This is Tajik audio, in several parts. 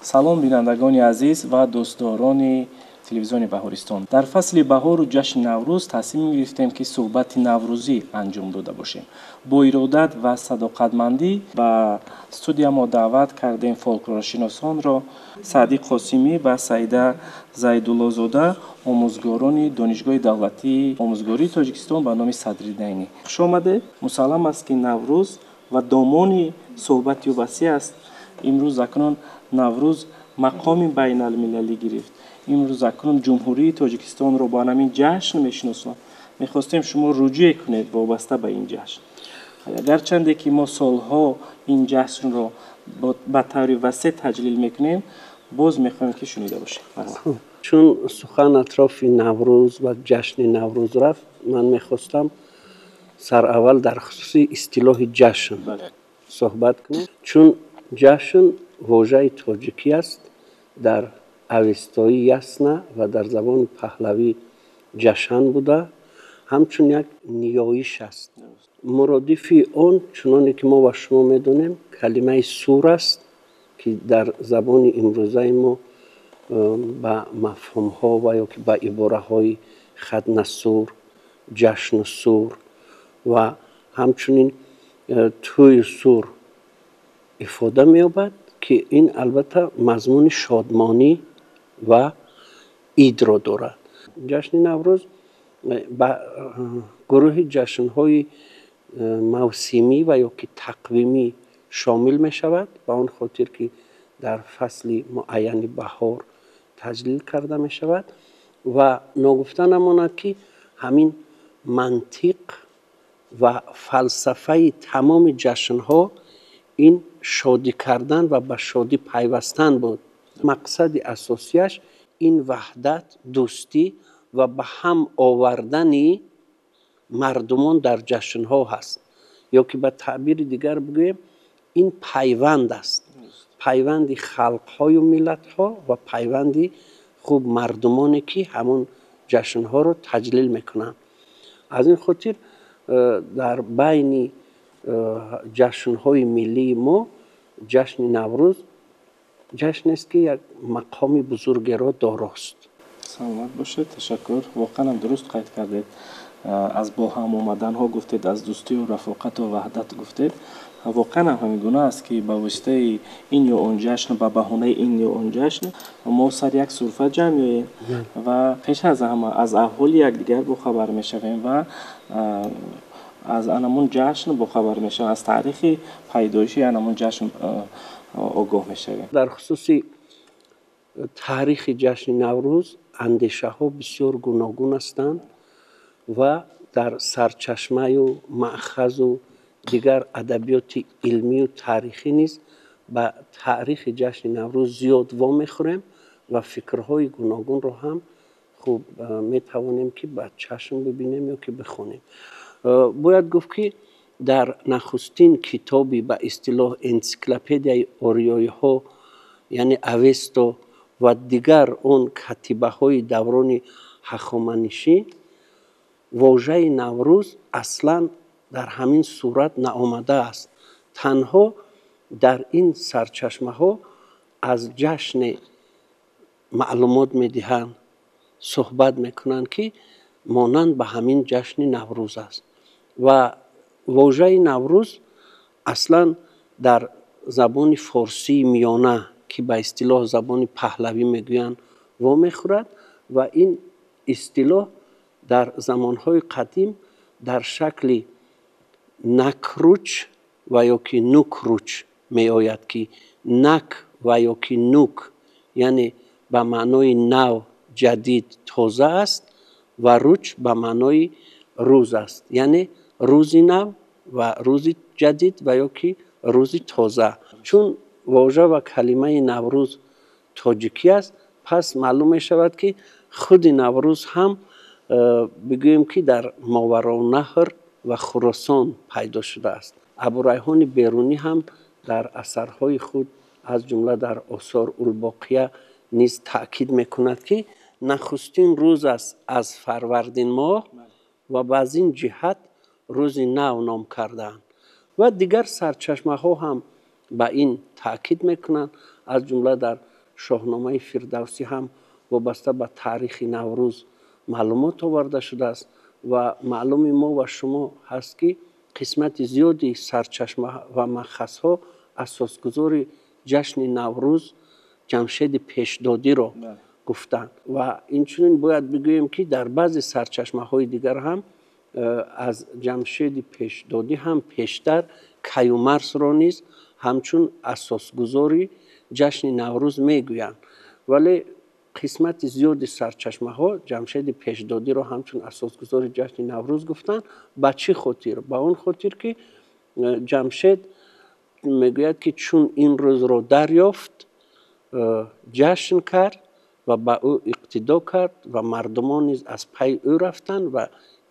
Салом, бинандагони азиз ва дӯстдорони телевизиони Баҳористон. Дар фасли баҳору ҷашни Наврӯз тасмим гирифтем, ки суҳбати наврӯзӣ анҷом дода бошем. Бо иродат ва садоқатмандӣ ба студия мо даъват кардем фолклоршиносонро Саъдӣ Қосимӣ ва Саида Зайдуллозода, омӯзгорони Донишгоҳи давлатии омӯзгории Тоҷикистон ба номи Садриддин Айнӣ. Хуш омадед. Мусаллам аст, ки Наврӯз ва домони суҳбати васеъ аст. Имрӯз акнун Наврӯз мақоми байналмилалӣ гирифт. Имрӯз акнун Ҷумҳурии Тоҷикистонро бо ҳамин ҷашн мешиносанд. Мехостем шумо руҷӯе кунед вобаста ба ин ҷашн. Гарчанде ки мо солҳо ин ҷашнро ба таври васеъ таҷлил мекунем, боз мехоҳем, ки шунида бошем. Чун сухан атрофи Наврӯз ва ҷашни Наврӯз рафт, ман мехостам сараввал дар хусуси истилоҳи ҷашн суҳбат кунем, чун ҷашн вожаи тоҷикӣ аст, дар авестоӣ ясна ва дар забони паҳлавӣ ҷашан буда, ҳамчун як ниёиш аст. Муродифи он, чуноне ки мо ва шумо медонем, калимаи сур аст, ки дар забони имрӯзаи мо ба мафҳумҳо ва ё ки ба ибораҳои хаднасур, ҷашну сур ва ҳамчунин тӯю сур ифода меёбад, ки ин албатта мазмуни шодмонӣ ва идро дорад. Ҷашни Наврӯз ба гурӯҳи ҷашнҳои мавсимӣ ва ё ки тақвимӣ шомил мешавад, ба он хотир ки дар фасли муайяни баҳор таҷлил карда мешавад. Ва ногуфта намонад, ки ҳамин мантиқ ва фалсафаи тамоми ҷашнҳо ин шодӣ кардан ва ба шодӣ пайвастан буд. Мақсади асосияш ин ваҳдат, дӯстӣ ва ба ҳам овардани мардумон дар ҷашнҳо ҳаст, ё ки ба таъбири дигар бигӯем, ин пайванд аст, пайванди халқҳою миллатҳо ва пайванди хуб мардумоне, ки ҳамон ҷашнҳоро таҷлил мекунанд. Аз ин хотир дар байни ҷашнҳои миллии мо ҷашни Наврӯз ҷашнест, ки як мақоми бузургеро дорост. Саломат бошед, ташаккур. Воқеан ҳам дуруст қайд кардед. Аз бо ҳам омаданҳо гуфтед, аз дӯстию рафоқату ваҳдат гуфтед. Воқеан ҳам ҳамин гуна аст, ки ба воситаи ин ё он ҷашн, ба баҳонаи ин ё он ҷашн мо сар як сурфа ҷамъ меоем ва пеш аз ҳама аз аҳволи якдигар бохабар мешавем ва аз анамун ҷашн бохабар мешавем, аз таърихи пайдоиши анамун ҷашн огоҳ мешавем. Дар хусуси таърихи ҷашни Наврӯз андешаҳо бисёр гуногун ҳастанд ва дар сарчашмаю маъхазу дигар адабиёти илмию таърихӣ низ ба таърихи ҷашни Наврӯз зиёд вомехӯрем ва фикрҳои гуногунро ҳам хуб метавонем, ки ба чашм бибинем ё ки бихонем. Бояд гуфт, ки дар нахустин китоби ба истилоҳ энсиклопедияи ориёиҳо, яъне Авесто ва дигар он катибаҳои даврони ҳахоманишӣ, вожаи Наврӯз аслан дар ҳамин сурат наомадааст. Танҳо дар ин сарчашмаҳо аз ҷашне маълумот медиҳанд, суҳбат мекунанд, ки монанд ба ҳамин ҷашни Наврӯз аст. Ва вожаи Наврӯз аслан дар забони форсии миёна, ки ба истилоҳ забони паҳлавӣ мегӯянд, вомехӯрад ва ин истилоҳ дар замонҳои қадим дар шакли накруч ва ё ки нукруч меояд, ки нак ва ё ки нук, яъне ба маънои нав, ҷадид, тоза аст ва руч ба маънои рӯз аст, яъне рӯзи нав ва рӯзи ҷадид ва ё ки рӯзи тоза. Чун вожа ва калимаи Наврӯз тоҷикӣ аст, пас маълум мешавад, ки худи Наврӯз ҳам бигӯем, ки дар Мовароуннаҳр ва Хуросон пайдо шудааст. Абурайҳони Берунӣ ҳам дар асарҳои худ, аз ҷумла дар Осор Улбоқия низ таъкид мекунад, ки нахустин рӯз аст аз фарвардин моҳ ва ба аз ин ҷиҳат рӯзи нав ном кардаанд. Ва дигар сарчашмаҳо ҳам ба ин таъкид мекунанд, аз ҷумла дар Шоҳномаи Фирдавсӣ ҳам вобаста ба таърихи Наврӯз маълумот оварда шудааст ва маълуми мо ва шумо ҳаст, ки қисмати зиёди сарчашма ва манбаъҳо асосгузори ҷашни Наврӯз Ҷамшеди Пешдодиро гуфтанд. Ва инчунин бояд бигӯем, ки дар баъзе сарчашмаҳои дигар ҳам аз Ҷамшеди Пешдодӣ ҳам пештар Каюмарсро низ ҳамчун асосгузори ҷашни Наврӯз мегӯянд. Вале қисмати зиёди сарчашмаҳо Ҷамшеди Пешдодиро ҳамчун асосгузори ҷашни Наврӯз гуфтанд. Ба чӣ хотир? Ба он хотир, ки Ҷамшед мегӯяд, ки чун ин рӯзро дарёфт, ҷашн кард ва ба ӯ иқтидо кард ва мардумон низ аз пайи ӯ рафтанд ва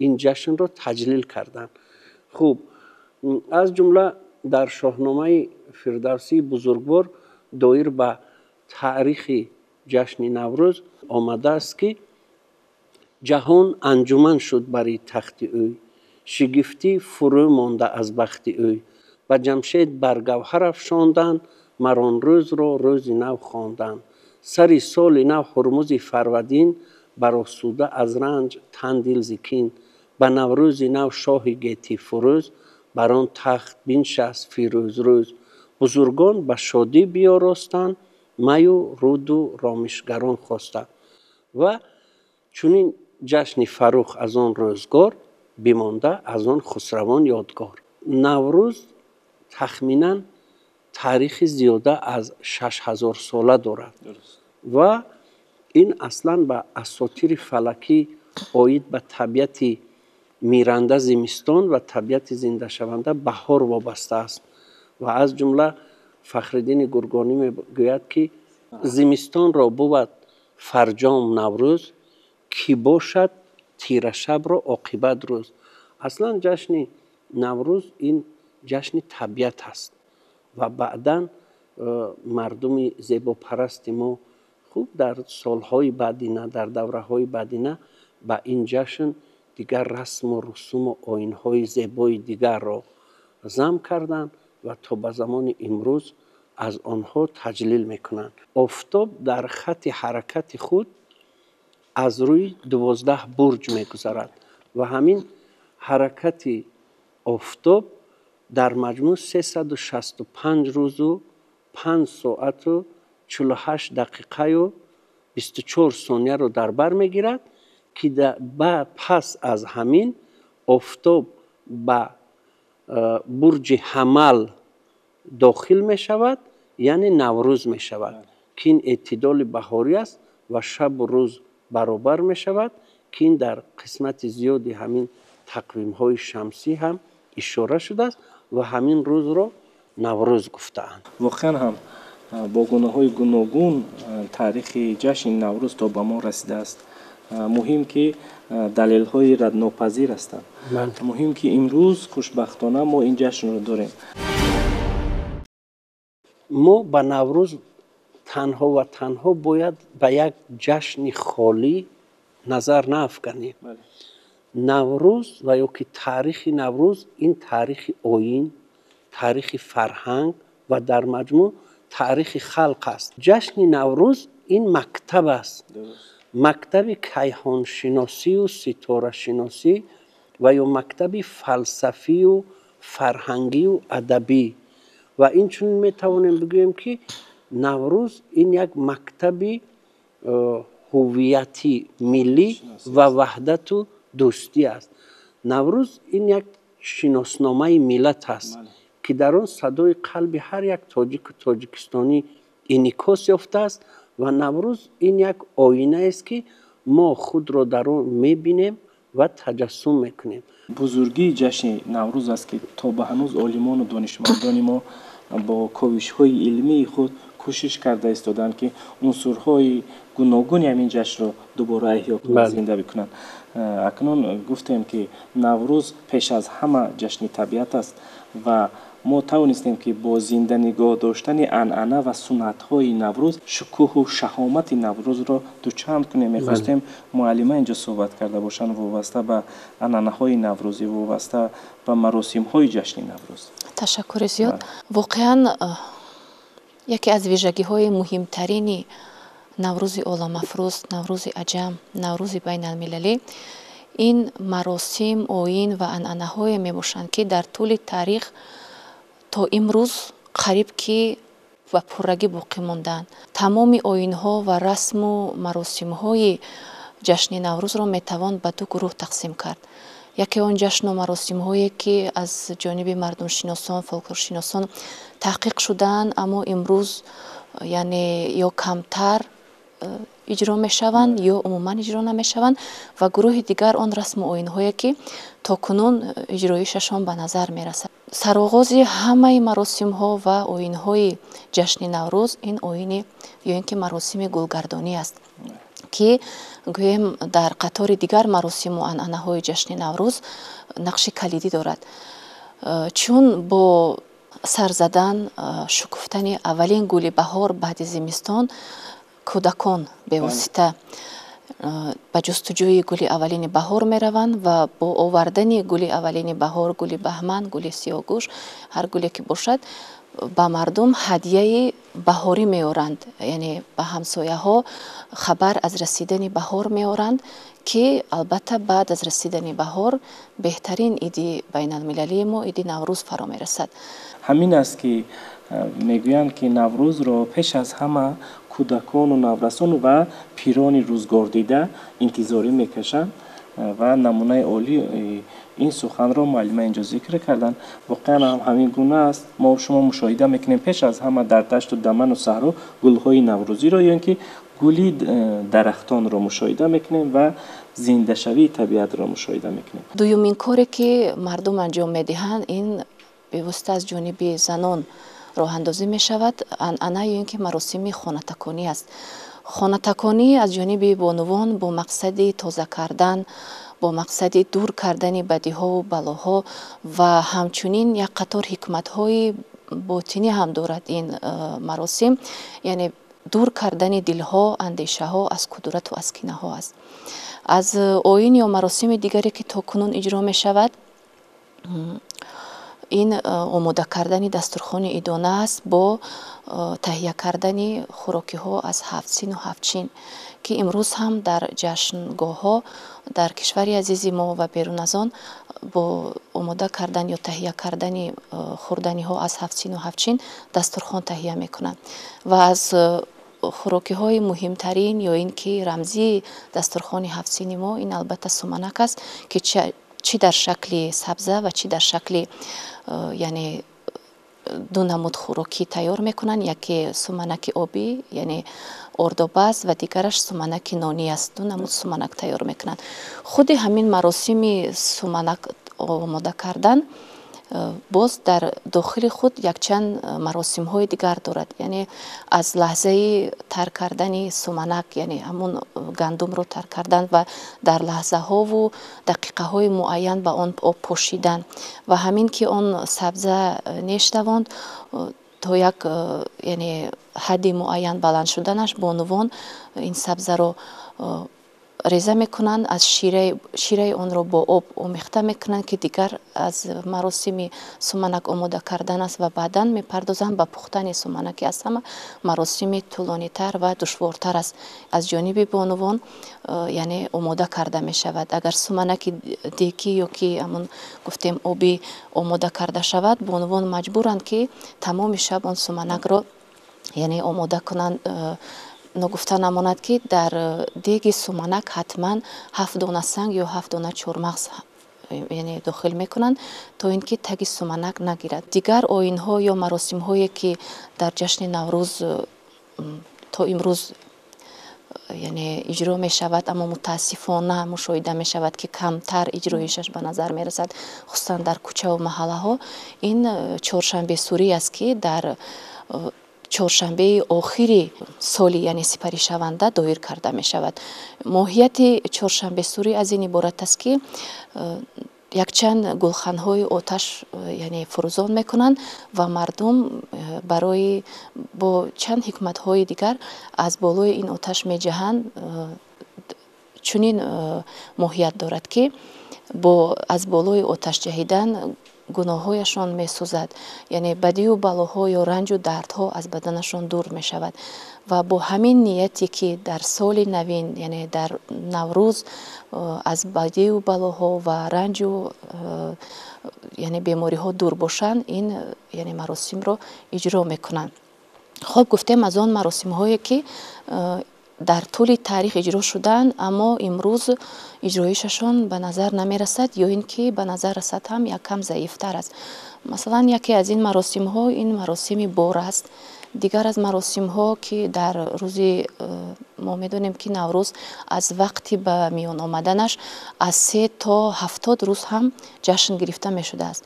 ин ҷашнро таҷлил карданд. Хуб, аз ҷумла дар Шоҳномаи Фирдавсии бузургвор доир ба таърихи ҷашни Наврӯз омадааст, ки ҷаҳон анҷуман шуд бари тахти ӯ, шигифтӣ фурӯ монда аз бахти ӯ, ба Ҷамшед бар гавҳар афшонданд, мар он рӯзро рӯзи нав хонданд. Сари соли нав Ҳурмузи Фарвардин баросуда аз ранҷ тан дил зикин, ба Наврӯзи нав шоҳи гетӣ фурӯз, бар он тахт биншаст фирӯзрӯз. Бузургон ба шодӣ биёростанд, маю руду ромишгарон хостанд. Ва чунин ҷашни фаррух аз он рӯзгор бимонда аз он хусравон ёдгор. Наврӯз тахминан таърихи зиёда аз 6000 сола дорад ва ин аслан ба асотири фалакӣ оид ба табиати миранда зимистон ва табиати зиндашаванда баҳор вобаста аст. Ва аз ҷумла Фахриддини Гургонӣ мегӯяд, ки зимистонро бувад фарҷом Наврӯз, ки бошад тирашабро оқибат рӯз. Аслан ҷашни Наврӯз ин ҷашни табиат аст ва баъдан мардуми зебопарасти мо хуб дар солҳои баъдина, дар давраҳои баъдина ба ин ҷашн дигар расму русуму оинҳои зебои дигарро зам карданд ва то ба замони имрӯз аз онҳо таҷлил мекунанд. Офтоб дар хатти ҳаракати худ аз рӯи 12 бурҷ мегузарад ва ҳамин ҳаракати офтоб дар маҷмӯъ 365 рӯзу 5 соату 48 дақиқаю 24 сонияро дар бар мегирад, ки пас аз ҳамин офтоб ба бурҷи Ҳамал дохил мешавад, яъне Наврӯз мешавад, ки ин эътидоли баҳорӣ аст ва шабу рӯз баробар мешавад, ки ин дар қисмати зиёди ҳамин тақвимҳои шамсӣ ҳам ишора шудааст ва ҳамин рӯзро Наврӯз гуфтаанд. Воқеан ҳам бо гунаҳои гуногун таърихи ҷашни Наврӯз то ба мо расидааст. Муҳим ки далелҳои раднопазир ҳастанд. Муҳим ки имрӯз хушбахтона мо ин ҷашнро дорем. Мо ба Наврӯз танҳо ва танҳо бояд ба як ҷашни холӣ назар наафканем. Наврӯз ва ё ки таърихи Наврӯз ин таърихи оин, таърихи фарҳанг ва дар маҷмӯъ таърихи халқ аст. Ҷашни Наврӯз ин мактаб аст. Мактаби кайҳоншиносию ситорашиносӣ ва ё мактаби фалсафию фарҳангию адабӣ. Ва инчунин метавонем бигӯем, ки Наврӯз ин як мактаби ҳуввияти миллӣ ва ваҳдату дӯстӣ аст. Наврӯз ин як шиносномаи миллат аст, ки дар он садои қалби ҳар як тоҷику тоҷикистонӣ инъикос ёфтааст ва Наврӯз ин як оинаест, ки мо худро дар он мебинем ва таҷассум мекунем. Бузургии ҷашни Наврӯз аст, ки то ба ҳанӯз олимону донишмандони мо бо ковишҳои илмии худ кӯшиш карда истоданд, ки унсурҳои гуногуни ҳамин ҷашнро дубора эҳё кунанд, зинда бикунанд. Акнун гуфтем, ки Наврӯз пеш аз ҳама ҷашни табиат аст ва мо тавонистем, ки бо зинда нигоҳ доштани анъана ва суннатҳои Наврӯз шукӯҳу шаҳомати Наврӯзро дучанд кунем. Мехостем муаллима инҷо суҳбат карда бошанд вобаста ба анъанаҳои наврӯзӣ, вобаста ба маросимҳои ҷашни Наврӯз. Ташаккури зиёд. Воқеан, Яке аз вижагиҳои муҳимтарини Наврӯзи оламафрӯз, Наврӯзи аҷам, Наврӯзи байналмилалӣ ин маросим, оин ва анъанаҳое мебошанд, ки дар тӯли таърих то имрӯз қариб ки ба пуррагӣ боқӣ мондаанд. Тамоми оинҳо ва расму маросимҳои ҷашни Наврӯзро метавон ба ду гурӯҳ тақсим кард. Яке он ҷашну маросимҳое, ки аз ҷониби мардумшиносон, фолклоршиносон таҳқиқ шудаанд, аммо имрӯз яъне ё камтар иҷро мешаванд, ё умуман иҷро намешаванд, ва гурӯҳи дигар он расму оинҳое, ки то кунун иҷроишашон ба назар мерасад. Сароғози ҳамаи маросимҳо ва оинҳои ҷашни Наврӯз ин оини ё ин ки маросими гулгардонӣ аст, ки гӯем дар қатори дигар маросиму анъанаҳои ҷашни Наврӯз нақши калидӣ дорад. Чун бо сар задан, шукуфтани аввалин гули баҳор баъди зимистон, кӯдакон бевосита ба ҷустуҷӯи гули аввалини баҳор мераванд ва бо овардани гули аввалини баҳор, гули баҳман, гули сиёҳгӯш, ҳар гуле ки бошад, ба мардум ҳадияи баҳорӣ меоранд, яъне ба ҳамсояҳо хабар аз расидани баҳор меоранд, ки албатта баъд аз расидани баҳор беҳтарин иди байналмилалии мо, иди Наврӯз фаро мерасад. Ҳамин аст, ки мегӯянд, ки Наврӯзро пеш аз ҳама кӯдакону наврасон ва пирони рӯзгордида интизорӣ мекашанд ва намунаи олии ин суханро муаллима инҷо зикр карданд. Воқеан ҳам ҳамин гуна аст. Мо шумо мушоҳида мекунем, пеш аз ҳама дар дашту даману саҳро гулҳои наврӯзиро ё ин ки гули дарахтонро мушоҳида мекунем ва зиндашавии табиатро мушоҳида мекунем. Дуюмин коре, ки мардум анҷом медиҳанд, ин бевосита аз ҷониби занон роҳандозӣ мешавад, анъана ё ин ки маросими хонатаконӣ аст. Хонатаконӣ аз ҷониби бонувон бо мақсади тоза кардан, бо мақсади дур кардани бадиҳову балоҳо ва ҳамчунин як қатор ҳикматҳои ботинӣ ҳам дорад ин маросим, яъне дур кардани дилҳо, андешаҳо аз кудурату аз кинаҳо аст. Аз оин ё маросими дигаре, ки то кунун иҷро мешавад, ин омода кардани дастурхони идона аст бо таҳия кардани хӯрокиҳо аз ҳафт сину ҳафт чин, ки имрӯз ҳам дар ҷашнгоҳҳо дар кишвари азизи мо ва берун аз он бо омода кардан ё таҳия кардани хӯрданиҳо аз ҳафт сину ҳафт чин дастурхон таҳия мекунанд. Ва аз хӯрокиҳои муҳимтарин ё ин ки рамзии дастурхони ҳафт сини мо ин албатта суманак аст, ки чӣ дар шакли сабза ва чӣ дар шакли яъне ду намуд хӯрокӣ тайёр мекунанд. Яке суманаки обӣ, яъне ордобаз, ва дигараш суманаки нонӣ аст. Ду намуд суманак тайёр мекунанд. Худи ҳамин маросими суманак омода кардан боз дар дохили худ якчанд маросимҳои дигар дорад. Яъне аз лаҳзаи тар кардани суманак, яъне ҳамун гандумро тар кардан ва дар лаҳзаҳову дақиқаҳои муайян ба он об пошидан ва ҳамин ки он сабза неш давонд то як яъне ҳадди муайян баланд шуданаш, бонувон ин сабзаро реза мекунанд, аз шираи онро бо об омехта мекунанд, ки дигар аз маросими суманак омода кардан аст, ва баъдан мепардозанд ба пухтани суманак, ки аз ҳама маросими тӯлонитар ва душвортар аст. Аз ҷониби бонувон яъне омода карда мешавад. Агар суманаки декӣ ё ки ҳамон гуфтем обӣ омода карда шавад, бонувон маҷбуранд, ки тамоми шаб он суманакро яъне омода кунанд. Ногуфта намонад, ки дар деги суманак ҳатман 7 дона санг ё 7 дона чормағз яъне дохил мекунанд, то ин ки таги суманак нагирад. Дигар оинҳо ё маросимҳое, ки дар ҷашни Наврӯз то имрӯз яъне иҷро мешавад, аммо мутаассифона мушоҳида мешавад, ки камтар иҷроишаш ба назар мерасад, хусусан дар кӯчаву маҳаллаҳо, ин чоршанбесурӣ аст, ки дар чоршанбеи охири соли яъне сипаришаванда доир карда мешавад. Моҳияти чоршанбесурӣ аз ин иборат аст, ки якчанд гулханҳои оташ яъне фурӯзон мекунанд ва мардум барои бо чанд ҳикматҳои дигар аз болои ин оташ меҷаҳанд. Чунин моҳият дорад, ки бо аз болои оташ ҷаҳидан гуноҳҳояшон месӯзад, яъне бадию балоҳо ё ранҷу дардҳо аз баданашон дур мешавад. Ва бо ҳамин нияте ки дар соли навин, яъне дар Наврӯз, аз бадию балоҳо ва ранҷу яъне бемориҳо дур бошанд, ин яъне маросимро иҷро мекунанд. Хоб, гуфтем аз он маросимҳое ки дар тӯли таърих иҷро шуданд, аммо имрӯз иҷроишашон ба назар намерасад ё ин ки ба назар расад ҳам яккам заифтар аст. Масалан, яке аз ин маросимҳо ин маросими бор аст. Дигар аз маросимҳо ки дар рӯзи, мо медонем ки Наврӯз аз вақти ба миён омаданаш аз 3 то 70 рӯз ҳам ҷашн гирифта мешудааст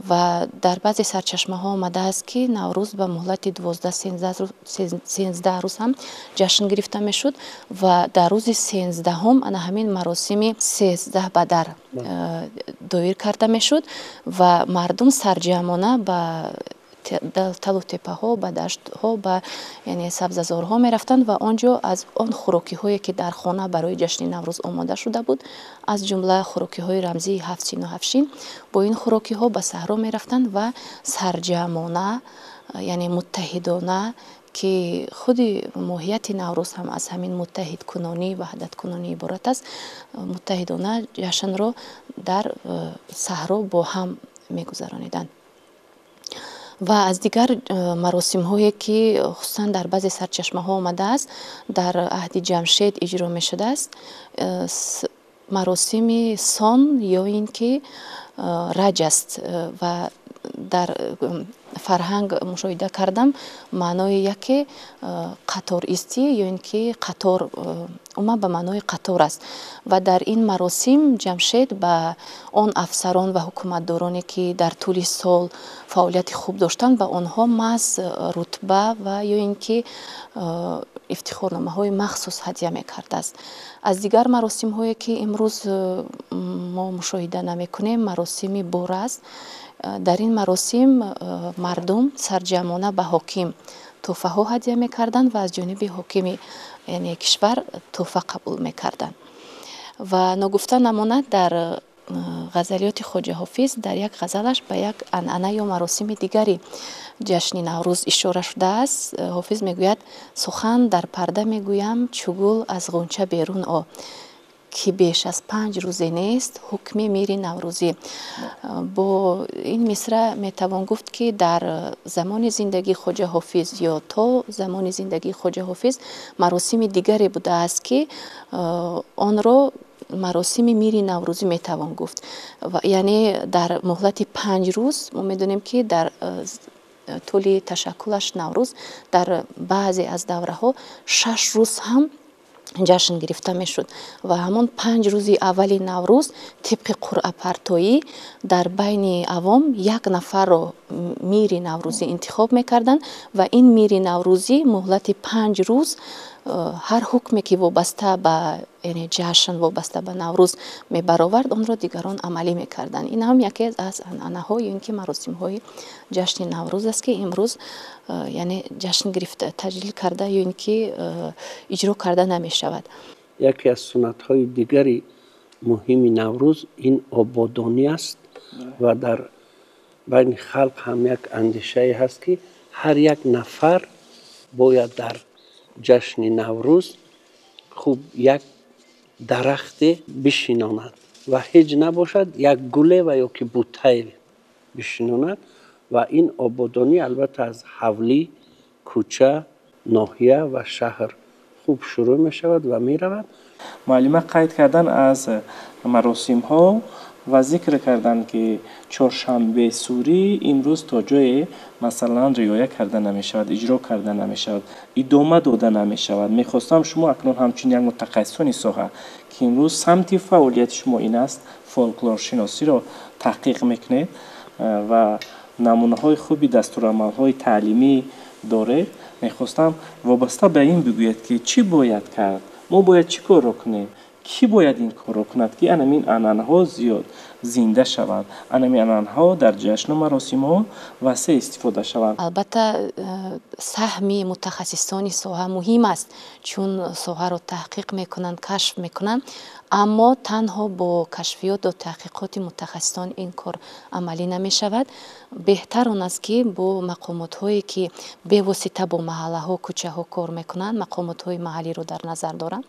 ва дар баъзе сарчашмаҳо омадааст ки Наврӯз ба муҳлати 12-13 рӯз ҳам ҷашн гирифта мешуд ва дар рӯзи 13-ҳум ана ҳамин маросими 13 бадар доир карда мешуд ва мардум сарҷамъона ба талу теппаҳо, ба даштҳо, ба яъне сабзазорҳо мерафтанд ва он ҷо аз он хӯрокиҳое ки дар хона барои ҷашни Наврӯз омода шуда буд, аз ҷумла хӯрокиҳои рамзии ҳафтсину ҳафтшин, бо ин хӯрокиҳо ба саҳро мерафтанд ва сарҷамъона, яъне муттаҳидона, ки худи моҳияти Наврӯз ҳам аз ҳамин муттаҳидкунонӣ, ваҳдаткунонӣ иборат аст, муттаҳидона ҷашнро дар саҳро бо ҳам мегузарониданд. Ва аз дигар маросимҳое ки хусусан дар баъзе сарчашмаҳо омадааст, дар аҳди Ҷамшед иҷро мешудааст, маросими сон ё ин ки раҷ аст ва дар фарҳанг мушоҳида кардам маънои яке қатористӣ ё ин ки қатор, умуман ба маънои қатор аст. Ва дар ин маросим Ҷамшед ба он афсарон ва ҳукуматдороне ки дар тӯли сол фаъолияти хуб доштанд, ба онҳо маҳз рутба ва ё ин ки ифтихорномаҳои махсус ҳадя мекардааст. Аз дигар маросимҳое ки имрӯз мо мушоҳида намекунем, маросими бор аст. Дар ин маросим мардум сарҷамъона ба ҳоким тӯҳфаҳо ҳадя мекарданд ва аз ҷониби ҳокими яъне кишвар тӯҳфа қабул мекарданд. Ва ногуфта намонад, дар ғазалиёти Хоҷа Ҳофиз дар як ғазалаш ба як анъана ё маросими дигари ҷашни Наврӯз ишора шудааст. Ҳофиз мегӯяд: сухан дар парда мегӯям, чу гул аз ғунча берун о, ки беш аз 5 рӯзе нест ҳукми мири наврӯзӣ. Бо ин мисра метавон гуфт ки дар замони зиндагии Хоҷа Ҳофиз ё то замони зиндагии Хоҷа Ҳофиз маросими дигаре будааст ки онро маросими мири наврӯзӣ метавон гуфт. Яъне дар муҳлати 5 рӯз мо медонем ки дар тӯли ташаккулаш Наврӯз дар баъзе аз давраҳо 6 рӯз ҳам ҷашн гирифта мешуд ва ҳамон 5 рӯзи аввали Наврӯз тибқи қуръапартоӣ дар байни авом як нафарро мири наврӯзӣ интихоб мекарданд ва ин мири наврӯзӣ муҳлати 5 рӯз ҳар ҳукме ки вобаста ба яъне ҷашн, вобаста ба Наврӯз мебаровард, онро дигарон амалӣ мекарданд. Ин ҳам яке аз анъанаҳо ё ин ки маросимҳои ҷашни Наврӯз аст ки имрӯз яъне ҷашн гирифта, таҷлил карда ё ин ки иҷро карда намешавад. Яке аз суннатҳои дигари муҳими Наврӯз ин ободонӣ аст ва дар байни халқ ҳам як андешае ҳаст ки ҳар як нафар бояд дар ҷашни Наврӯз хуб як дарахте бишинонад ва ҳеҷ набошад як гуле ва ё ки бутае бишинонад ва ин ободонӣ албатта аз ҳавлӣ, кӯча, ноҳия ва шаҳр хуб шурӯъ мешавад ва меравад. Муаллима қайд кардан аз маросимҳо ва зикр карданд ки чоршанбе сурӣ имрӯз то ҷое масалан риоя карда намешавад, иҷро карда намешавад, идома дода намешавад. Мехостам шумо акнун ҳамчун як мутахассисони соҳа ки имрӯз самти фаъолияти шумо ин аст, фолклоршиносиро таҳқиқ мекунед ва намунаҳои хуби дастурамалҳои таълимӣ доред, мехостам вобаста ба ин бигӯед ки чӣ бояд кард, мо бояд чӣ корро кунем, кӣ бояд ин корро кунад ки анамин анъанаҳо зиёд Зинда шаванд, анами анъанаҳо дар ҷашну маросимҳо васеъ истифода шаванд. Албатта, саҳми мутахассисони соҳа муҳим аст, чун соҳаро таҳқиқ мекунанд, кашф мекунанд, аммо танҳо бо кашфиёту таҳқиқоти мутахассисон ин кор амалӣ намешавад. Беҳтар он аст, ки бо мақомотҳое, ки бевосита бо маҳаллаҳо, кӯчаҳо кор мекунанд, мақомотҳои маҳаллиро дар назар дорам,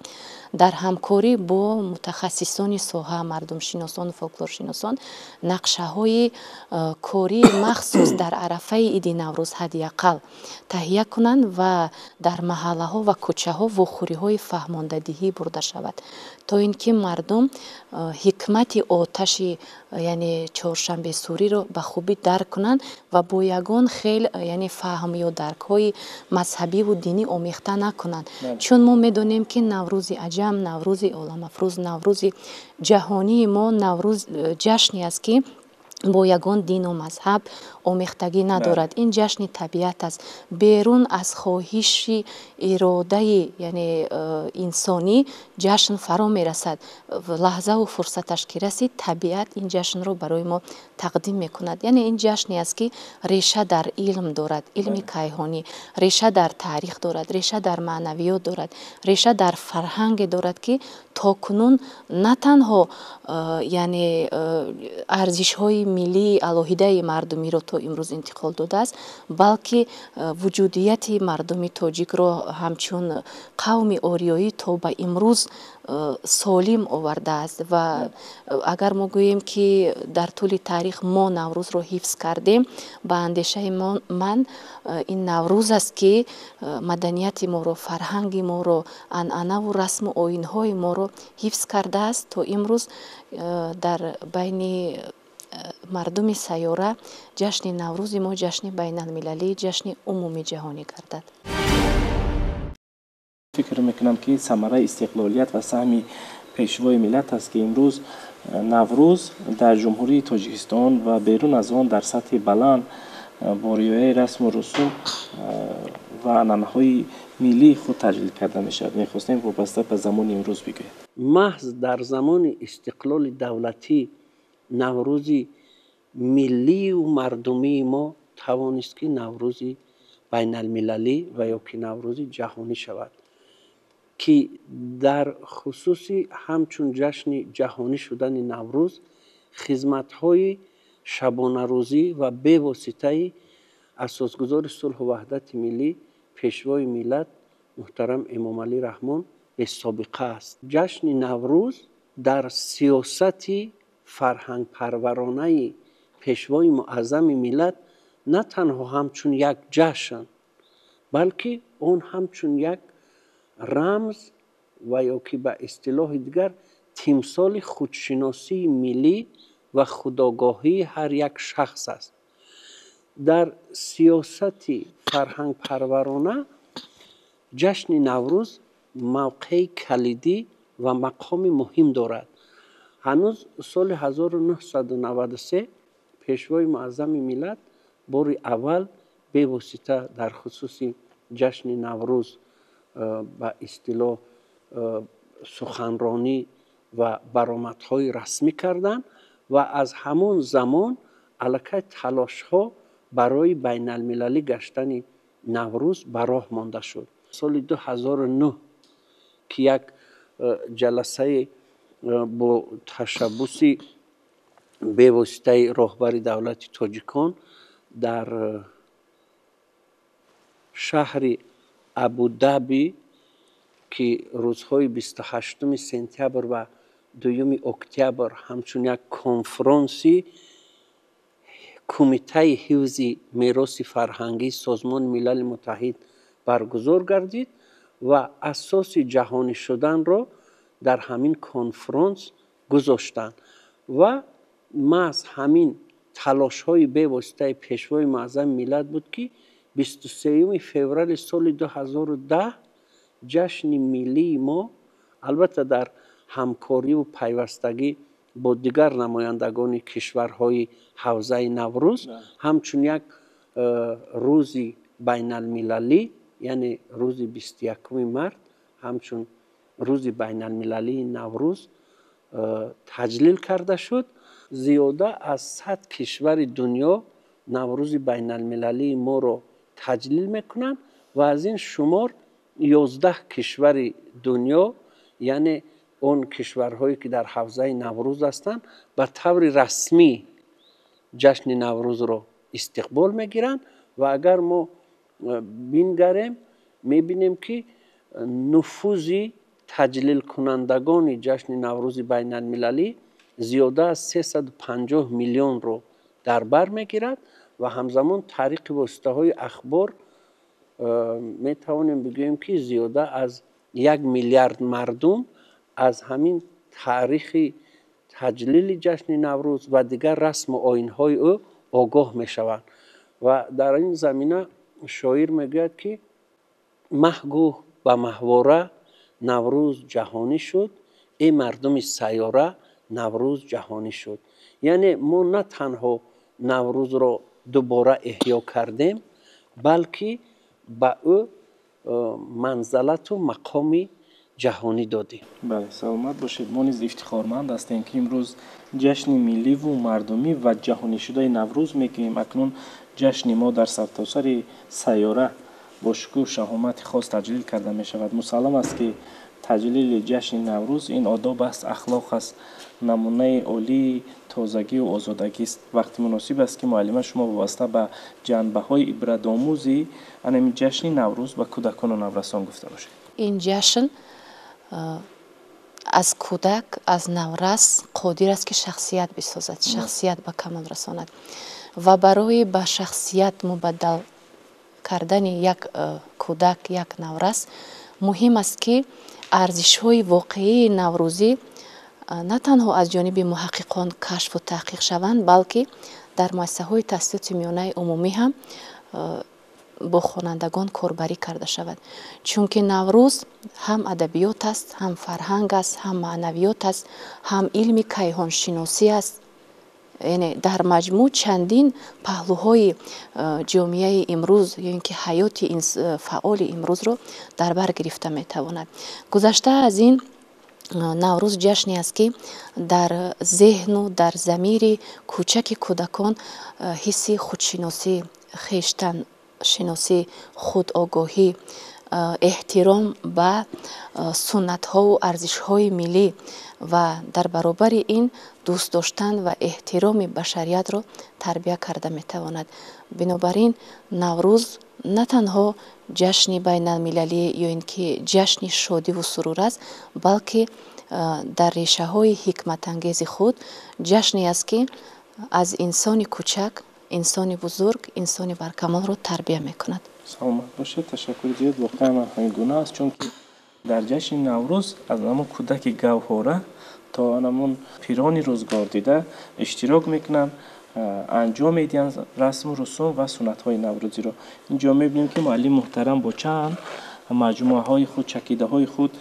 дар ҳамкорӣ бо мутахассисони соҳа, мардумшиносону фолклоршиносон, нақшаҳои кории махсус дар арафаи иди Наврӯз ҳадди ақал таҳия кунанд ва дар маҳаллаҳо ва кӯчаҳо вохӯриҳои фаҳмондадиҳӣ бурда шавад, то ин ки мардум ҳикмати оташи, яъне Чоршанбесӯриро ба хубӣ дарк кунанд ва бо ягон хел, яъне фаҳм ё даркҳои мазҳабиву динӣ омехта накунанд. Чун мо медонем, ки Наврӯзи аҷам, Наврӯзи оламафрӯз, Наврӯзи ҷаҳонии мо Наврӯз ҷашне аст, ки бо ягон дину мазҳаб омехтагӣ надорад. Ин ҷашни табиат аст. Берун аз хоҳиши иродаи, яъне инсонӣ ҷашн фаро мерасад. Лаҳзаву фурсаташ ки расид, табиат ин ҷашнро барои мо тақдим мекунад. Яъне ин ҷашне аст, ки реша дар илм дорад, илми кайҳонӣ, реша дар таърих дорад, реша дар маънавиёт дорад, реша дар фарҳанге дорад, ки то кунун на танҳо яъне арзишҳои миллии алоҳидаи мардумиро то имрӯз интиқол додааст, балки вуҷудияти мардуми тоҷикро ҳамчун қавми ориёӣ то ба имрӯз солим овардааст. Ва агар мо гӯем, ки дар тӯли таърих мо Наврӯзро ҳифз кардем, ба андешаи ман, ин Наврӯз аст, ки маданияти моро, фарҳанги моро, анъанаву расму оинҳои моро ҳифз кардааст, то имрӯз дар байни мардуми сайёра ҷашни Наврӯзи мо ҷашни байналмилалӣ, ҷашни умумиҷаҳонӣ гардад. Фикр мекунам, ки самараи истиқлолият ва саҳми Пешвои миллат аст, ки имрӯз Наврӯз дар Ҷумҳурии Тоҷикистон ва берун аз он дар сатҳи баланд бо риояи расму русум ва анъанаҳои миллии худ таҷлил карда мешавад. Мехостем вобаста ба замони имрӯз бигӯед. Маҳз дар замони истиқлоли давлатӣ Наврӯзи миллию мардумии мо тавонист, ки Наврӯзи байналмилалӣ ва ё ки Наврӯзи ҷаҳонӣ шавад, ки дар хусуси ҳамчун ҷашни ҷаҳонӣ шудани Наврӯз хизматҳои шабонарӯзӣ ва бевоситаи Асосгузори сулҳу ваҳдати миллӣ, Пешвои миллат муҳтарам Эмомалӣ Раҳмон бесобиқа аст. Ҷашни Наврӯз дар сиёсати фарҳангпарваронаи Пешвои муаззами миллат на танҳо ҳамчун як ҷашн, балки он ҳамчун як рамз ва ё ки ба истилоҳи дигар тимсоли худшиносии миллӣ ва худогоҳии ҳар як шахс аст. Дар сиёсати фарҳангпарварона ҷашни Наврӯз мавқеи калидӣ ва мақоми муҳим дорад. Ҳанӯз соли 1993 Пешвои муаззами миллат бори аввал бевосита дар хусуси ҷашни Наврӯз ба истилоҳ суханронӣ ва баромадҳои расмӣ карданд ва аз ҳамон замон аллакай талошҳо барои байналмилалӣ гаштани Наврӯз ба роҳ монда шуд. Соли 2009, ки як ҷаласаи бо ташаббуси бевоситаи роҳбари давлати тоҷикон дар шаҳри Абудаби, ки рӯзҳои 28-уми сентябр ва 2-юми октябр ҳамчун як конфронси Кумитаи ҳифзи мероси фарҳангии Созмони Милали Муттаҳид баргузор гардид ва асоси ҷаҳонӣ шуданро дар ҳамин конфронс гузоштанд ва маҳз ҳамин талошҳои бевоситаи Пешвои муаззами миллат буд, ки 23-юми феврали соли 2010 ҷашни миллии мо, албатта дар ҳамкориву пайвастагӣ бо дигар намояндагони кишварҳои ҳавзаи Наврӯз, ҳамчун як рӯзи байналмилалӣ, яъне рӯзи 21-уми март ҳамчун рӯзи байналмилалии Наврӯз таҷлил карда шуд. Зиёда аз 100 кишвари дунё Наврӯзи байналмилалии моро таҷлил мекунанд ва аз ин шумор 11 кишвари дунё, яъне он кишварҳое ки дар ҳавзаи Наврӯз ҳастанд, ба таври расмӣ ҷашни Наврӯзро истиқбол мегиранд. Ва агар мо бингарем, мебинем ки нуфузи таҷлилкунандагони ҷашни Наврӯзи байналмилалӣ зиёда аз 350 миллионро дар бар мегирад ва ҳамзамон тариқи воситаҳои ахбор метавонем бигӯем ки зиёда аз 1 миллиард мардум аз ҳамин таърихи таҷлили ҷашни Наврӯз ва дигар расму оинҳои ӯ огоҳ мешаванд. Ва дар ин замина шоир мегӯяд ки маҳгӯҳ ба маҳвора Наврӯз ҷаҳонӣ шуд, эй мардуми сайёра Наврӯз ҷаҳонӣ шуд. Яъне мо на танҳо Наврӯзро дубора эҳё кардем, балки ба ӯ манзалату мақоми ҷаҳонӣ додем. Бале, саломат бошед. Мо низ ифтихорманд ҳастем ки имрӯз ҷашни милливу мардумӣ ва ҷаҳонишудаи Наврӯз мекунем. Акнун ҷашни мо дар сартосари сайёра бо шукӯҳ шаҳомати хос таҷлил карда мешавад. Мусаллам аст ки таҷлили ҷашни Наврӯз ин одоб аст, ахлоқ аст, намунаи олии тозагию озодагист. Вақти муносиб аст ки муаллима шумо вобаста ба ҷанбаҳои ибратомӯзи анами ҷашни Наврӯз ба кӯдакону наврасон гуфта бошед. Ин ҷашн аз кӯдак, аз наврас қодир аст ки шахсият бисозад, шахсият ба камол расонад ва барои ба шахсият мубаддал кардани як кӯдак, як наврас муҳим аст ки арзишҳои воқеии наврӯзӣ на танҳо аз ҷониби муҳаққиқон кашфу таҳқиқ шаванд, балки дар муассисаҳои таҳсилоти миёнаи умумӣ ҳам бо хонандагон корбарӣ карда шавад. Чунки Наврӯз ҳам адабиёт аст, ҳам фарҳанг аст, ҳам маънавиёт аст, ҳам илми кайҳоншиносӣ аст. Яъне дар маҷмӯъ чандин паҳлӯҳои ҷомеаи имрӯз ё ин ки ҳаёти фаъоли имрӯзро дар бар гирифта метавонад. Гузашта аз ин, Наврӯз ҷашне аст ки дар зеҳну дар замири кӯчаки кӯдакон ҳисси худшиносӣ, хештаншиносӣ, худогоҳӣ, эҳтиром ба суннатҳову арзишҳои миллӣ ва дар баробари ин дӯст доштан ва эҳтироми башариятро тарбия карда метавонад. Бинобар ин Наврӯз на танҳо ҷашни байналмилалӣ ё ин ки ҷашни шодиву сурур аст, балки дар решаҳои ҳикматангези худ ҷашне аст ки аз инсони кӯчак инсони бузург, инсони баркамолро тарбия мекунад. Саломат бошед, ташаккури зиёд. Воқеан ҳамин гуна аст, чунки дар ҷашни Наврӯз аз ҳамон кӯдаки гавҳора то ҳамон пирони рӯзгор дида иштирок мекунанд, анҷом медиҳанд расму русум ва суннатҳои наврӯзиро. Инҷо мебинем ки муаллим муҳтарам бо чанд маҷмӯаҳои худ, чакидаҳои худ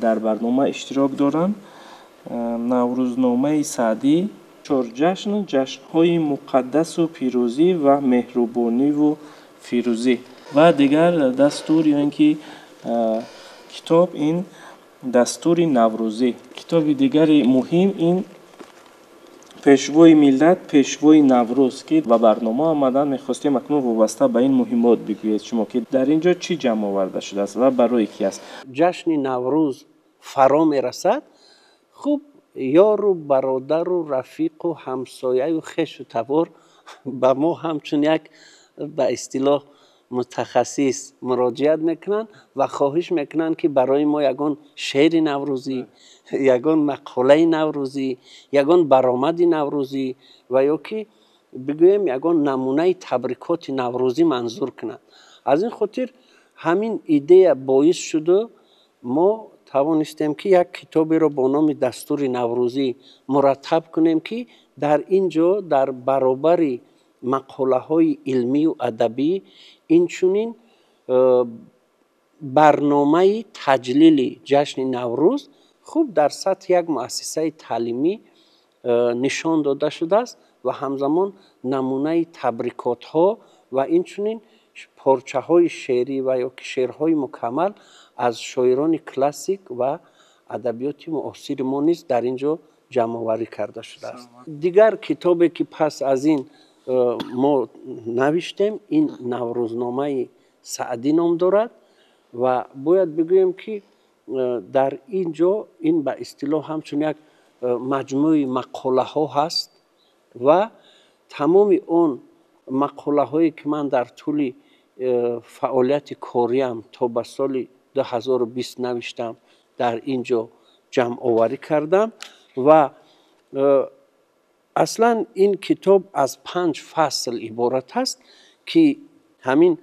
дар барнома иштирок доранд. Наврӯзномаи Саъдӣ, чор ҷашн, ҷашнҳои муқаддасу пирӯзӣ ва меҳрубониву фирӯзӣ ва дигар дастур ё ин ки китоб ин дастури наврӯзӣ. Китоби дигари муҳим ин пешвои миллат, пешвои Наврӯз ки ба барнома омадан. Мехостем акнун вобаста ба ин муҳимот бигӯед шумо ки дар ин ҷо чӣ ҷамъ оварда шудааст ва барои ки аст. Ҷашни Наврӯз фаро мерасад, хуб ёру бародару рафиқу ҳамсояю хешу табор ба мо ҳамчун як ба истилоҳ мутахассис муроҷиат мекунанд ва хоҳиш мекунанд ки барои мо ягон шеъри наврӯзӣ, ягон мақолаи наврӯзӣ, ягон баромади наврӯзӣ ва ё ки бигӯем ягон намунаи табрикоти наврӯзӣ манзур кунанд. Аз ин хотир ҳамин идея боис шуду мо тавонистем ки як китоберо бо номи дастури наврӯзӣ мураттаб кунем ки дар ин ҷо дар баробари мақолаҳои илмию адабӣ инчунин барномаи таҷлили ҷашни Наврӯз хуб дар сатҳи як муассисаи таълимӣ нишон дода шудааст ва ҳамзамон намунаи табрикотҳо ва инчунин порчаҳои шеърӣ ва ё ки шеърҳои мукаммал аз шоирони классик ва адабиёти муосири мо низ дар ин ҷо ҷамъоварӣ карда шудааст. Дигар китобе ки пас аз ин мо навиштем, ин Наврӯзномаи Саъдӣ ном дорад ва бояд бигӯем, ки дар ин ҷо ин ба истилоҳ ҳамчун як маҷмӯи мақолаҳо ҳаст ва тамоми он мақолаҳое ки ман дар тӯли фаъолияти кориам то ба соли 2020 навиштам, дар ин ҷо ҷамъоварӣ кардам ва аслан ин китоб аз 5 фасл иборат аст, ки ҳамин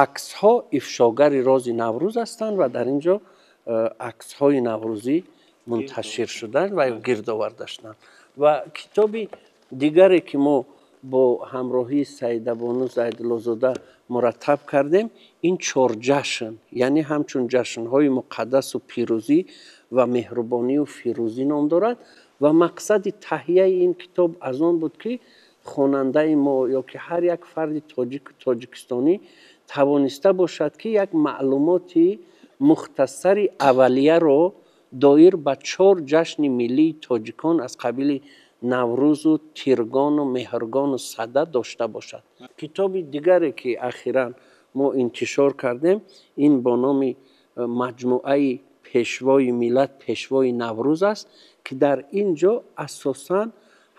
аксҳо ифшогари рози Наврӯз ҳастанд ва дар ин ҷо аксҳои наврӯзӣ мунташир шуданд ва гирд оварда шуданд. Ва китоби дигаре ки мо бо ҳамроҳии Саидабону Зайдуллозода мураттаб кардем, ин 4 ҷашн, яъне ҳамчун ҷашнҳои муқаддасу пирӯзӣ ва меҳрубонию фирӯзӣ ном дорад ва мақсади таҳияи ин китоб аз он буд, ки хонандаи мо ё ки ҳар як фарди тоҷику тоҷикистонӣ тавониста бошад, ки як маълумоти мухтасари аввалияро доир ба 4 ҷашни миллии тоҷикон аз қабили Наврӯзу Тиргону Меҳргону Сада дошта бошад. Китоби дигаре ки ахиран мо интишор кардем, ин бо номи маҷмӯаи Пешвои миллат, Пешвои Наврӯз аст, ки дар ин ҷо асосан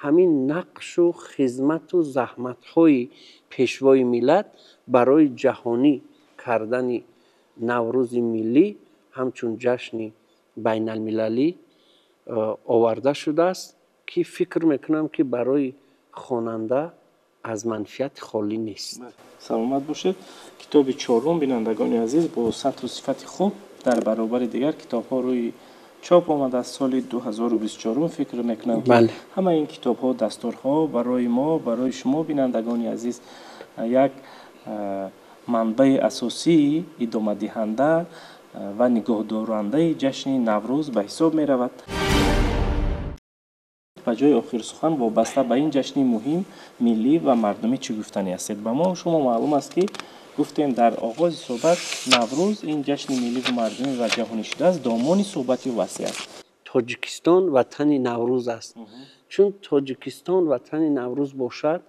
ҳамин нақшу хизмату заҳматҳои Пешвои миллат барои ҷаҳонӣ кардани Наврӯзи миллӣ ҳамчун ҷашни байналмилалӣ оварда шудааст, ки фикр мекунам, ки барои хонанда аз манфиат холӣ нест. Саломат бошед. Китоби чорум, бинандагони азиз, бо сатҳу сифати хуб дар баробари дигар китобҳо рӯи чоп омадааст соли 2024. Фикр мекунам, ки ҳамаи ин китобҳо, дастурҳо барои мо, барои шумо, бинандагони азиз, як манбаи асосии идомадиҳанда ва нигоҳдорандаи ҷашни Наврӯз ба ҳисоб меравад. Ба ҷои охирсухан вобаста ба ин ҷашни муҳим миллӣ ва мардумӣ чӣ гуфтанӣ ҳастед? Ба мо шумо маълум аст, ки гуфтем дар оғози суҳбат, Наврӯз ин ҷашни миллӣ ва мардумӣ ва ҷаҳонӣ шудааст, домони суҳбати васеъ аст. Тоҷикистон ватани Наврӯз аст. Чун Тоҷикистон ватани Наврӯз бошад,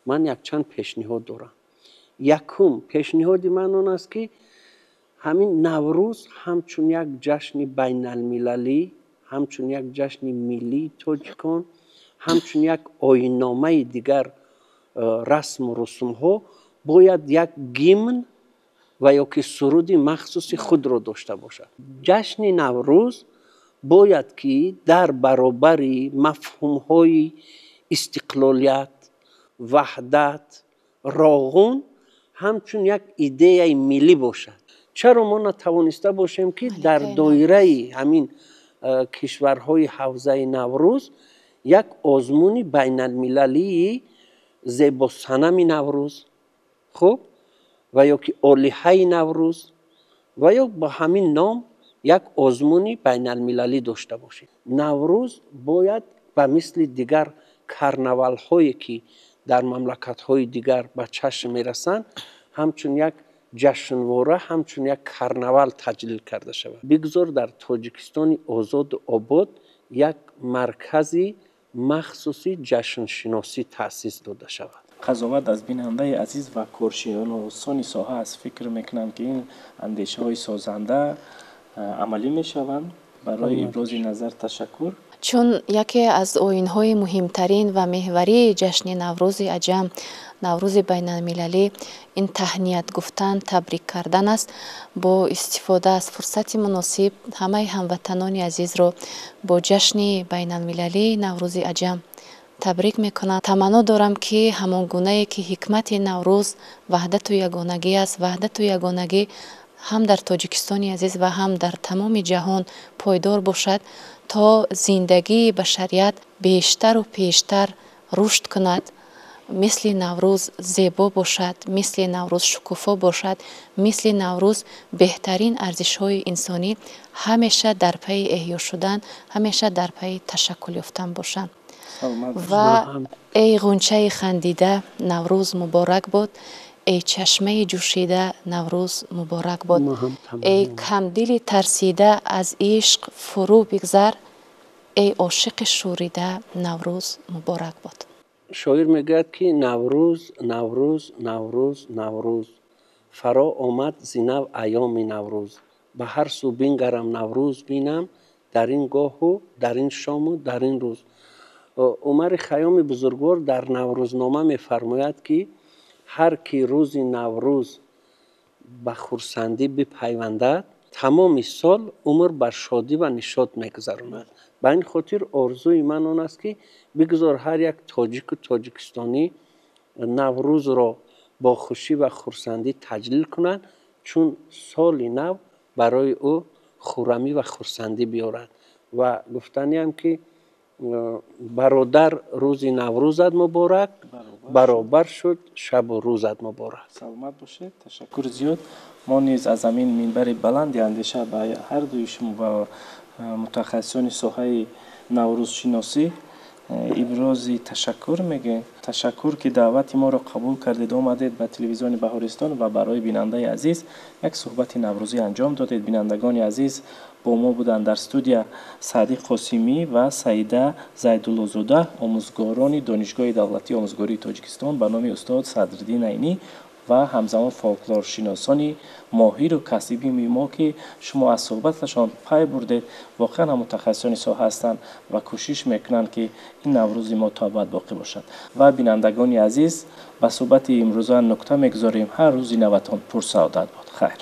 ман якчанд пешниҳод дорам. Якум пешниҳоди ман он аст, ки ҳамин Наврӯз ҳамчун як ҷашни байналмилалӣ, ҳамчун як ҷашни миллии тоҷикон, ҳамчун як оинномаи дигар расму русумҳо бояд як гимн ва ё ки суруди махсуси худро дошта бошад. Ҷашни Наврӯз бояд ки дар баробари мафҳумҳои истиқлолият, ваҳдат, роғун ҳамчун як идеяи миллӣ бошад. Чаро мо натавониста бошем, ки дар доираи ҳамин кишварҳои ҳавзаи Наврӯз як озмуни байналмилалии зебосанами Наврӯз, хуб, ва ё ки олиҳаи Наврӯз ва ё бо ҳамин ном як озмуни байналмилалӣ дошта бошем? Наврӯз бояд ба мисли дигар карнавалҳое, ки дар мамлакатҳои дигар ба чашм мерасанд, ҳамчун як ҷашнвора, ҳамчун як карнавал таҷлил карда шавад. Бигзор дар Тоҷикистони озоду обод як маркази махсуси ҷашншиносӣ таъсис дода шавад. Қазоват аз бинандаи азиз ва коршиносони соҳа аст. Фикр мекунам, ки ин андешаҳои созанда амалӣ мешаванд. Барои ибрози назар ташаккур. Чун яке аз оинҳои муҳимтарин ва меҳварии ҷашни Наврӯзи аҷам, Наврӯзи байналмилалӣ, ин таҳният гуфтан, табрик кардан аст, бо истифода аз фурсати муносиб ҳамаи ҳамватанони азизро бо ҷашни байналмилалии Наврӯзи аҷам табрик мекунам. Таманно дорам, ки ҳамон гунае ки ҳикмати Наврӯз ваҳдату ягонагӣ аст, ваҳдату ягонагӣ ҳам дар Тоҷикистони азиз ва ҳам дар тамоми ҷаҳон пойдор бошад, то зиндагии башарият бештару пештар рушд кунад, мисли Наврӯз зебо бошад, мисли Наврӯз шукуфо бошад, мисли Наврӯз беҳтарин арзишҳои инсонӣ ҳамеша дар пайи эҳё шудан, ҳамеша дар пайи ташаккул ёфтан бошанд. Ва эй ғунчаи хандида, Наврӯз муборак бод, эй чашмаи ҷӯшида, Наврӯз муборак бод, эй камдили тарсида, аз ишқ фурӯ бигзар, Эй ошиқи шӯрида, Наврӯз муборак бод. Шоир мегӯяд, ки Наврӯз, Наврӯз, Наврӯз, Наврӯз фаро омад зи нав айёми Наврӯз. Ба ҳар сӯ бингарам, Наврӯз бинам, дар ин гоҳу дар ин шому дар ин рӯз. Умари Хайёми бузургвор дар Наврӯзнома мефармояд, ки ҳар ки рӯзи Наврӯз ба хурсандӣ бипайвандад, тамоми сол умр бар шодӣ ва нишот мегузаронад. Ба ин хотир орзуи ман он аст, ки бигзор ҳар як тоҷику тоҷикистонӣ Наврӯзро бо хушӣ ва хурсандӣ таҷлил кунад, чун соли нав барои ӯ хуррамӣ ва хурсандӣ биёрад. Ва гуфтаниам, ки бародар, рӯзи Наврӯзат муборак, баробар шуд шабу рӯзат муборак. Саломат бошед, ташаккур зиёд. Мо низ аз ҳамин минбари баланди андеша ба ҳар дуи шумо, ба мутахассисони соҳаи наврӯзшиносӣ, ибрози ташаккур мегӯем. Ташаккур, ки даъвати моро қабул кардед, омадед ба телевизиони Баҳористон ва барои бинандаи азиз як суҳбати наврӯзӣ анҷом додед. Бинандагони азиз, бо мо буданд дар студия Саъдӣ Қосимӣ ва Саида Зайдуллозода, омӯзгорони Донишгоҳи давлатии омӯзгории Тоҷикистон ба номи устод Садриддин Айнӣ ва ҳамзамон фолклоршиносони моҳиру касбии мо, ки шумо аз суҳбаташон пай бурдед, воқеан ҳам мутахассисони соҳа ҳастанд ва кӯшиш мекунанд, ки ин Наврӯзи мо то абад боқӣ бошад. Ва бинандагони азиз, ба суҳбати имрӯза нукта мегузорем. Ҳар рӯзи наватон пурсаодат бод. Хайр.